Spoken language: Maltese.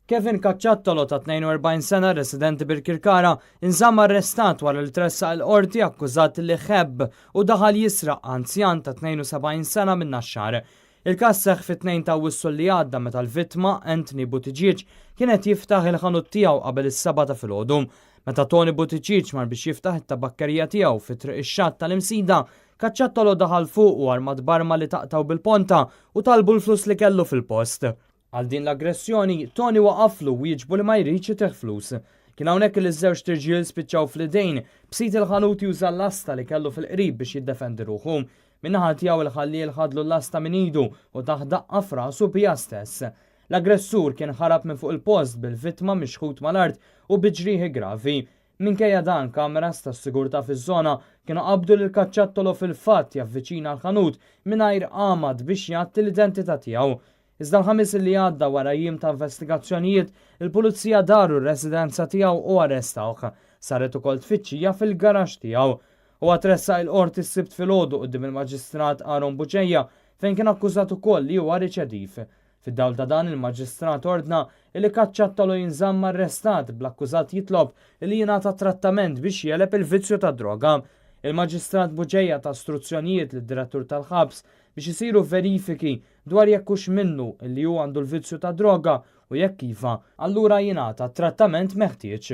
Kevin Cacciattolo ta' 42 sena residenti Birkirkara inżamm arrestat wara li tressaq il-qorti akkużat li ħebb u daħal jisraq anzjan ta' 72 sena minn Naxxar. Il-każ seħħ fit-2 ta' Awwissu li għadda meta l-vittma, Anthony Buttigieg, kien qed jiftaħ il-ħanut tiegħu qabel is-sebgħa ta' filgħodu. Meta Tony Buttigieg mar biex jiftaħ it-tabakkerija tiegħu fi Triq ix-Xatt tal-Imsida, Cacciattolo daħal fuqu armat b'arma li taqtgħu bil-ponta u talbu l-flus li kellu fil-post. Għal din l-aggressjoni, Tony waqaflu u wieġbu li ma jridx itih flus. Kien hawnhekk li ż-żewġt irġiel spiċċaw fl-idejn, b'sid il-ħanut juża l-lasta li kellu fil-qrib biex jiddefendi ruħu. Min-naħa tiegħu il-ħalliel ħadlu l-lasta minn idu u tah daqqa f'rasu biha stess. L-aggressur kien ħarab minn fuq il-post bil-vittma mixħut mal-art u bi ġrieħi gravi. Minkejja dan, kameras tas-sigurtà fiż-żona kienu qabdu lil Cacciattolo fil-fatt javviċina l-ħanut mingħajr għamad biex jgħatti l-identità tiegħu. Iżda l-Ħamis li għadda wara jiem ta' investigazzjonijiet, il-Pulizija daru r-residenza tiegħu u arrestawh. Saret ukoll tfittxija fil-garaxx tiegħu. Huwa tressaq il-Qorti s-Sibt filgħodu quddiem il-Maġistrat Aaron Bugeja fejn kien akkużat ukoll li huwa riċediv. Fid-dawl ta' dan, il-Maġistrat ordna li Cacciattolo jinżamm arrestat bl-akkużat jitlob li jingħata trattament biex jegħleb il-vizzju tad-droga. Il-Maġistrat Bugeja ta struzzjonijiet lid-Direttur tal-Ħabs biex isiru verifiki dwar jekk hux minnu li hu għandu l-vizzju tad-droga u jekk iva, allura jingħata t-trattament meħtieġ.